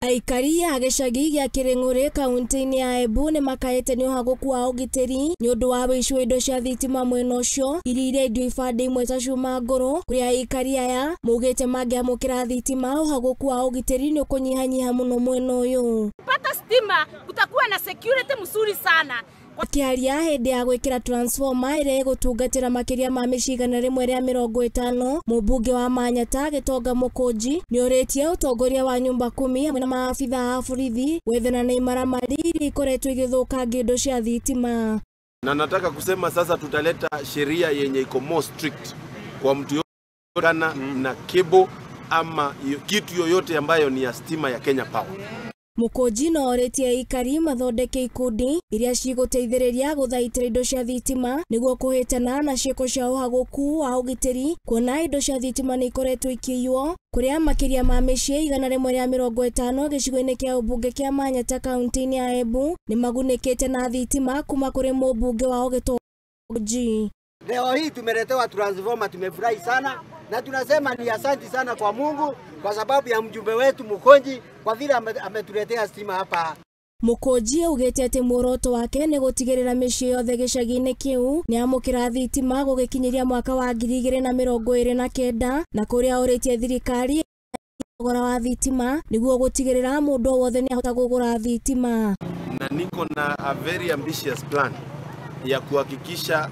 Aikari a gĩcagi gĩa Kĩrĩng'ũrĩ kaunti-inĩ ya Embu nĩmakaĩte nĩ ũhagũku wa ũgitĩri nĩ ũndũ wa wũici wa indo cia thitima mwena ũcio iria irendio ibandĩ imwe ta cuma ngũrũ kũrĩa aikari aya maugĩte mangĩamũkĩra thitima ũhagũku wa ũgitĩri nĩ ũkũnyihanyiha mũno mwena ũyũ. Pata stima kutakuwa na security mzuri sana. Akĩaria hĩndĩ ya gwĩkĩra transformer ĩrĩa ĩgũtungatĩra makĩria ma mĩciĩ 150 mũmbunge wa Manyata Gĩtonga Mũkũnji nĩorĩtie ũtongoria wa nyumba kumi hamwe na maabitha a borithi gwethana na imaramari iria ikoretwo igĩthũkangia indo cia thitima. Na nataka kusema sasa tutaleta sheria yenye iko more strict kwa mtu yoyote na cable ama kitu yoyote ambayo ni ya stima ya Kenya Power. Mũkũnji no orĩtie aikari mathondeke ikundi iria cigũteithĩrĩria gũthaitĩra indo cia thitima nĩguo kũhĩtana na ciĩko cia ũhagũku wa ũgitĩri kuona indo cia thitima nĩ ikoretwo ikĩiywo kũrĩa makĩria ma mĩciĩ 150 gĩcigo-inĩ kĩa ũmbunge kĩa Manyata kaunti-inĩ ya Embu nĩmagunĩkĩte na thitima kuma kũrĩ mũmbunge wao Gĩtonga. Leo hii tumeletewa transformer, tumefurahi sana na tunasema ni asanti sana kwa Mungu kwa sababu ya mjumbe wetu Mukonji kwa vile ametuletea stima hapa. Mukonji augĩte atĩ muoroto wake nĩ gũtigĩrĩra mĩciĩ yothe gĩcagi-inĩ kĩu nĩamũkĩra thitima gũgĩkinyĩria mwaka wa 2029 na kũrĩa orĩtie thirikari thogora wa thitima nĩguo gũtigĩrĩra mũndũ o wothe nĩahota kũgũra thitima. Na niko na a very ambitious plan ya kuhakikisha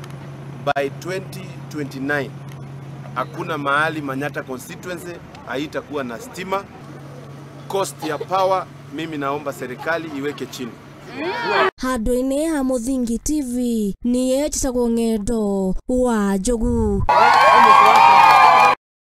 by 2029 hakuna mahali Manyata constituency haitakuwa na stima. Cost ya power mimi naomba serikali iweke chini. Handũ-inĩ ha Mũthingi TV niĩ njĩtagwo Ng'endo wa Njogu.